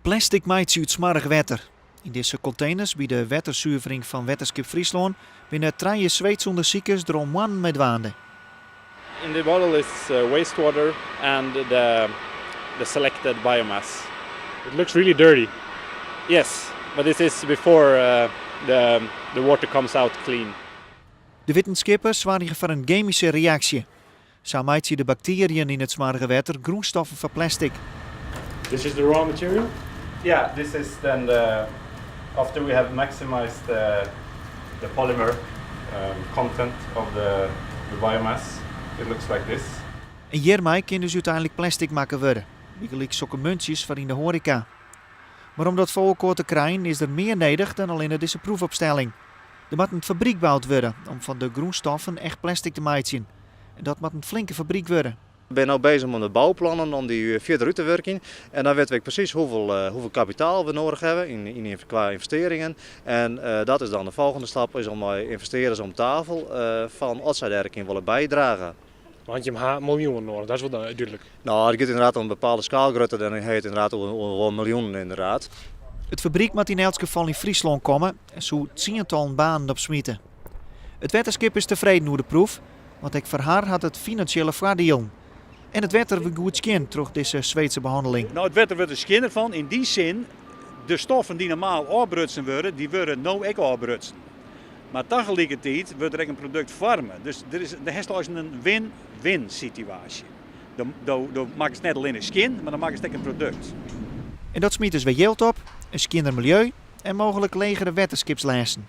Plastic meitsje út smoarch wetter. Yn dizze konteners by de wettersuvering fan Wetterskip Fryslân binne trije Sweedske ûndersikers der al moannen mei dwaande. In the bottle is wastewater and the selected biomass. It looks really dirty. Yes, but this is before the water comes out clean. De wittenskippers soargje foar in gemyske reaksje. Sa meitsje de baktearjen yn it smoarge wetter grûnstoffen foar plastic. This is the raw material? Yeah, this is then after we have maximized the polymer content of the biomass, it looks like this. En hjirmei kin dus úteinlik plastic makke wurde. Bygelyks sokke muntsjes foar yn de hoareka. Mar om dat foar elkoar te krijen is der mear nedich dan allinne dizze proefopstelling. Der moat in fabryk boud wurde om fan de grûnstoffen echt plastic te meitsjen. En dat moat in flinke fabryk wurde. We binne no beuzich mei de bouplannen om dy fierder út te wurkjen. En dan witte we presys hoefolle kapitaal we nedich hawwe kwa ynvestearringen. En dat is dan de folgjende stap, is om mei ynvestearders om tafel fan oft sy dêr yn wolle bydrage. Want je ha miljoenen nedich, dat is wol dúdlik. No, it giet ynderdaad om in bepaalde skaalgrutte, dan ha je it ynderdaad oer miljoenen ynderdaad. It fabryk moat yn elts gefal yn Fryslân komme en soe tsientallen banen opsmite. It wetterskip is tefreden oer de proef, want ek foar har hat it finansjele foardielen. En it wetter wurdt goed skjin troch dizze Sweedske behanneling. No, it wetter wurdt der skjinner fan. Yn dy sin, de stoffen dy't normaal ôfbrutsen wurde, dy wurde no ek ôfbrutsen. Mar tagelikertiid wurdt der ek in produkt foarme. Dus der hast eins in win-win situaasje. Do makkest net allinne skjin, mar dan makkest ek in produkt. En dat smyt dus wer jild op, in skjinner miljeu en mooglik legere wetterskipslêsten.